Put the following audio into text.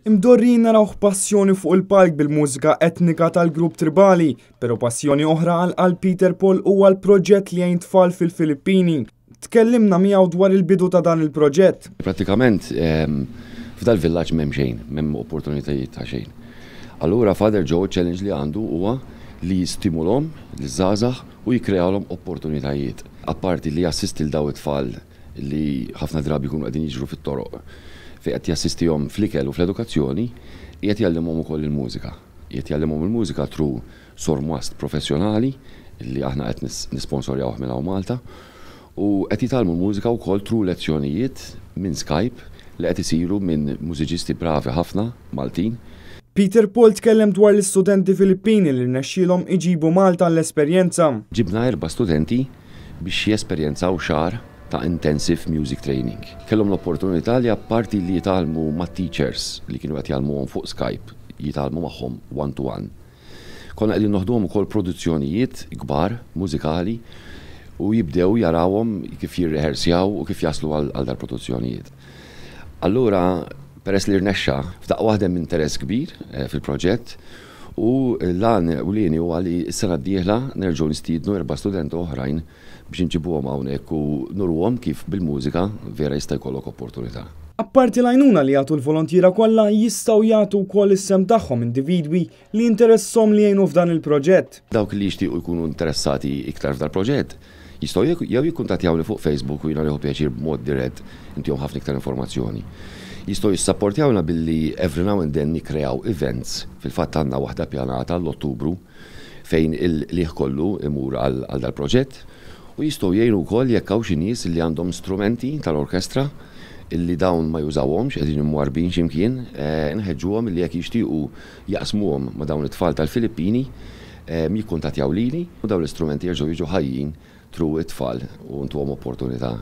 Imdorrijin narawh b'passjoni fuq il-palk bil-mużika etnika tal-grupp Tribali, pero passjoni oħra għal qalb Peter Paul huwa l-proġett li jgħin tfal fil-Filippini. Tkellimna miegħu dwar il-bidu ta' dan il-proġett. Prattikament f'dal-villaġġ m'hemm xejn, m'hemm opportunitajiet ta' xejn. Allura Father Joe ċ-challenge li għandu huwa li jistimulhom liż-żgħażagħ u jikkrealhom opportunitajiet. Apparti li jassisti 'l daw it-tfal li ħafna drabi jkunu qegħdin jiġru fit-toroq, fejn qed jassistihom fl-ikel u fl-edukazzjoni, qiegħed jgħallimhom ukoll il-mużika. Qiegħed jgħallimhom il-mużika through sormwast professjonali li aħna qed nisponsorjawh minn hawn Malta u qed jitgħallmu l-mużika wkoll through lezzjonijiet minn Skype li qed isiru minn mużiċisti bravi ħafna Maltin. Peter Paul tkellem dwar l-istudenti Filippini li rnexxielhom iġibu Malta għall-esperjenza. Ġibna erba' studenti biex jesperjenzaw xahar ta' intensive music training. Kellhom l-opportunità li apparti li jitgħallmu mat-teachers li kienu qed jgħallmuhom fuq Skype, jitgħallmu magħhom one to one. Konna qegħdin noħduhom ukoll produzzjonijiet kbar mużikali u jibdew jarawhom kif jirrehersjaw u kif jaslu għal dal-produzzjonijiet. Allura, peress li rnexxa, f'daqqa waħda hemm interess kbir fil-proġett u l-għan ewlieni huwa li s-sena d-dieħla nerġgħu nistiednu erba' studenti oħrajn biex inġibuhom hawnhekk u nuruhom kif bil-mużika vera jista' jkollok opportunità. Apparti l-għajnuna li jagħtu l-volontiera kollha, jistgħu jagħtu wkoll is-sehem tagħhom individwi li jinteresshom li jgħinu f'dan il-proġett. Dawk li jixtiequ jkunu interessati iktar f'dal-proġett jistgħu jew jikkuntattjawni fuq Facebook u jiena nieħu pjaċir b'mod dirett intihom ħafna iktar informazzjoni. Jistgħu jissapportjawna billi every now and then nikkreaw events, fil-fatt għandna waħda ppjanata għall-Ottubru fejn il-qligħ kollu imur għal dal-proġett u jistgħu jgħinu wkoll jekk hawn xi nies li għandhom strumenti tal-orkestra illi dawn ma jużawhomx, qegħdin imwarrbin xi mkien, inħeġġuhom illi jekk jixtiequ jaqsmuhom ma' dawn it-tfal tal-Filippini jikkuntattjaw lili u dawn l-istrumenti jerġgħu jiġu ħajjin through it-tfal u ntuhom opportunità.